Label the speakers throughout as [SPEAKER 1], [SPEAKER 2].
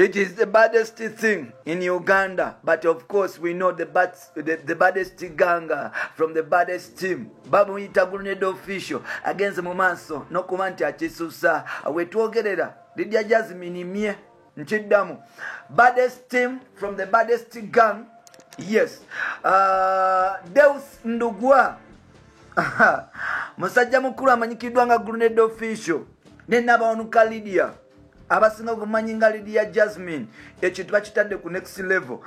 [SPEAKER 1] It is the baddest thing in Uganda, but of course we know the baddest gang from the baddest team. Bamuyita Grenade Official agenze mu maaso n'okuba nti akisusa wetwogerera Lydia Jasmine mye nkiddamu baddest team from the baddest gang. Yes, Deus Ndugwa musajja mukulu amanyikiddwa nga Grenade Official ne Nabawanuka Lydia abasinga kumanyi nga Lydia Jasmine, ekintu bakitadde ku next level.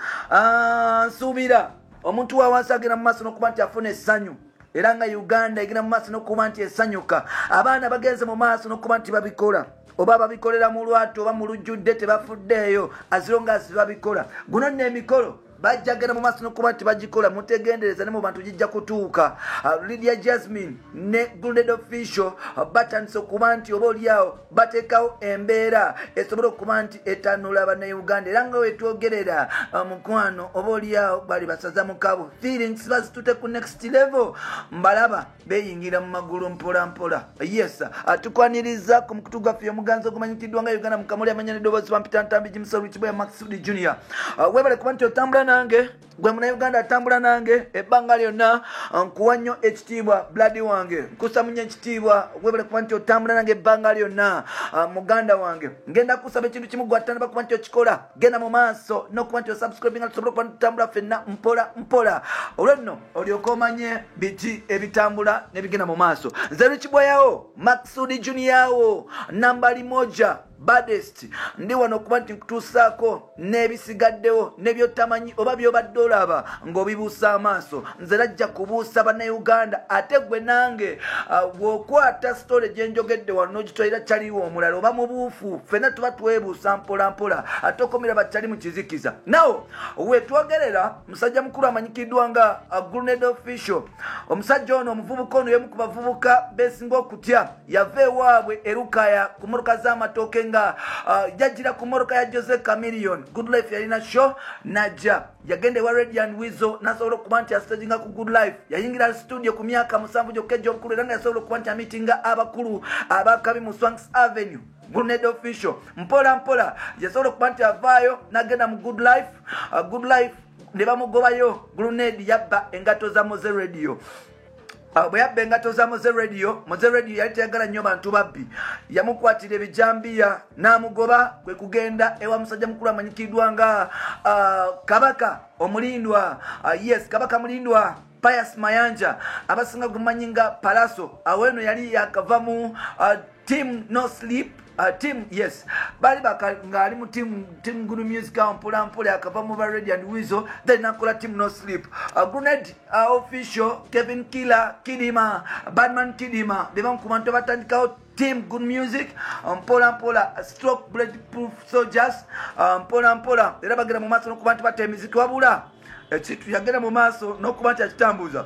[SPEAKER 1] Nsuubira omuntu wa wansi agenda mu maaso n'okuba nti afuna essanyu, era nga Uganda egenda mu maaso n'okuba nti esanyuka. Abaana bagenze mu maaso n'okuba nti babikola, oba babikolera mu lwatu oba mu lujjudde, tebafuddeeyo as long as babikola. Guno nno emikolo bajja genda mu maaso n'okuba nti bagikola mutegendereza ne mu bantu gijja kutuuka. Lydia Jasmine ne Grenade Official batandise okuba nti oba oliawo bateekawo embeera esobola okuba nti etanula Bannayuganda, era nga wetwogerera mukwano oba oliawo bali basaza mukabo, feelings bazitute ku next level, mbalaba beyingira mu magulu mpola mpola. Yes, tukwaniriza ku mukutu gwaffe omuganzi ogumanyikiddwa nga Uganda Mukamuli amanya n'eddoboozi bampita Ntambi Jimusolu Kiboya Maxud Junior. Webale kuba nti otambula nange, gwe Munauganda atambula nange ebbanga lyonna, nkuwa nnyo ekitiibwa, blood wange, nkusa nnyo ekitiibwa. Webale kuba nti otambula nange ebbanga lyonna, muganda wange. Ngenda kusaba ekintu kimu, gwatandaba kuba nti okikola, genda mu maaso n'okuba nti osubscribinga, tusobole okuba nti tutambula ffenna mpola mpola. Olwo nno olyoke omanye biki ebitambula n'ebigenda mu maaso. Nze Rukibwayawo Maxud Junior, nambali moja baddest, ndi wano okuba nti nkutuusaako n'ebisigaddewo n'ebyotamanyi oba byobadde olaba ng'obibuusa amaaso. Nze najja kubuusa Bannayuganda, ate gwe nange bw'okwata story gye njogedde wano n'ogitwalira kyaliwo omulala oba mubuufu, ffenna tuba twebuusa mpola mpola, ate okomera bakyali mu kizikiza. Nawo wetwogerera musajja mukulu amanyikiddwa nga Grenade Official. Omusajja ono, omuvubuka ono, y'omu ku bavubuka besinga okutya. Yava ewaabwe erukaya ku motoka z'amatooke nga yajjira ku motoka ya Jose Chameleone. Good Life yalina show, najja yagenda ewa Radio and Weasel nasobola okuba nti astaginga ku Good Life. Yayingira studio ku myaka 7 gyokka egy'obukulu, era nga yasobola okuba nti amitinga abakulu abakabi mu Swanks Avenue. Grenade Official mpola mpola yasobola okuba nti avaayo n'agenda mu Good Life. Good Life ne bamugobayo. Grenade yabba engato za Moze Radio. Bwe yabba engato za Moze Radio, Moze Radio yali teyagala nnyo bantu babbi, yamukwatira ebijambiya n'amugoba. Kwe kugenda ewa musajja mukulu amanyikiddwa nga Kabaka Omulindwa. Yes, Kabaka Mulindwa Pius Mayanja, abasinga gumanyi nga Palaso. Awo eno yali yakava mu Team No Sleep, team, yes, bali ng'ali mu team Good Music awo mpola mpola akava mu ba Radio and Weasel, then nakola Team No Sleep. Grenade Official, Kevin Killer Kidima, Badman Kidima, be bamu ku bantu abatandikawo Team Good Music mpola mpola stroke Bulletproof Soldiers. Mpola mpola era bagenda mu maaso n'okuba nti batta emiziki, wabula ekintu yagenda mu maaso n'okuba nti akitambuza.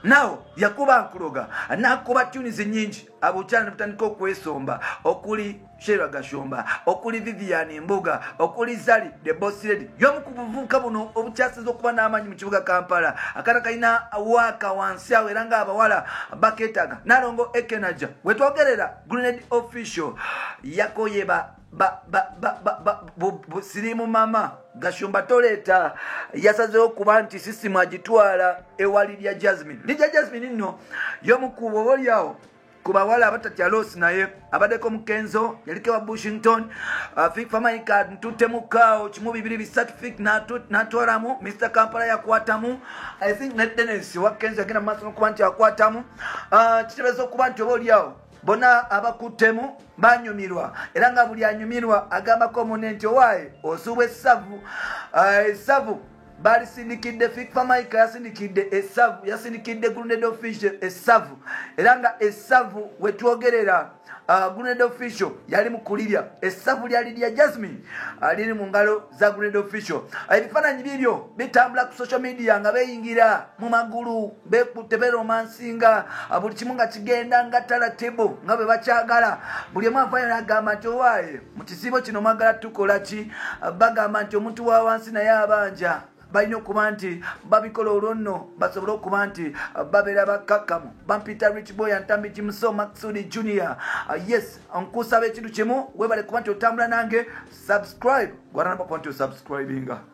[SPEAKER 1] Nawo yakuba nkuloga nakuba tunes nyingi, abukyala ne butandika okwesomba, okuli Shera Gashumba, okuli Vivian Mbuga, okuli Zali the Boss Lady. Y'omu ku buvubuka buno obukyasiza okuba n'amaanyi mu kibuga Kampala. Akaana kalina waaka wansi awo, era ng'abawala bakeetaaga. Nalongo Ekenaja, wetwogerera Grenade Official yakoye ba ba ba ba ba ba sirimu mama Gashumba toleeta. Yasazeewo kuba nti sisimu agitwala ewa Lydia Jasmine. Lydia Jasmine nno y'omu ku oba oliawo ku bawala abatatya loss, naye abaddeko mukenzo, yaliko ewa Bushington. Fik Famaika ntutemukaawo kimu bibiri bisatu, Fik natwalamu Mr Kampala yakwatamu. I think ne Denis wa Kenzo yagenda mu maaso n'okuba nti akwatamu. Kitegeeza okuba nti oba oliawo bonna abakuttemu banyumirwa, era nga buli anyumirwa agambako munne nti owaaye osuubwa essavu. Essavu balisindikidde Fik Famaika, yasindikidde essavu, yasindikidde Grenade Official essavu, era nga essavu wetwogerera Grenade Official yali mu kulirya. Essavu lyali lya Jasmine, liri mu ngalo za Grenade Official. Ebifaananyi bibyo bitambula ku social media nga beeyingira mu magulu, bekutte, beromansinga, buli kimu nga kigenda nga talatibu nga bwe bakyagala. Buli omu avayo n'agamba nti owaaye mu kisiibo kino mwagala tukola ki? Bagamba nti omuntu wa wansi naye abanja. Balina okuba nti babikola, olwo nno basobole okuba nti babeera bakkakkamu. Bampita Rich Boy Antambi Jimuso Maksudi Junior. Yes, nkusaba ekintu kimu, webale kuba nti otambula nange. Subscribe gwatanaba kuba nti osubscribinga.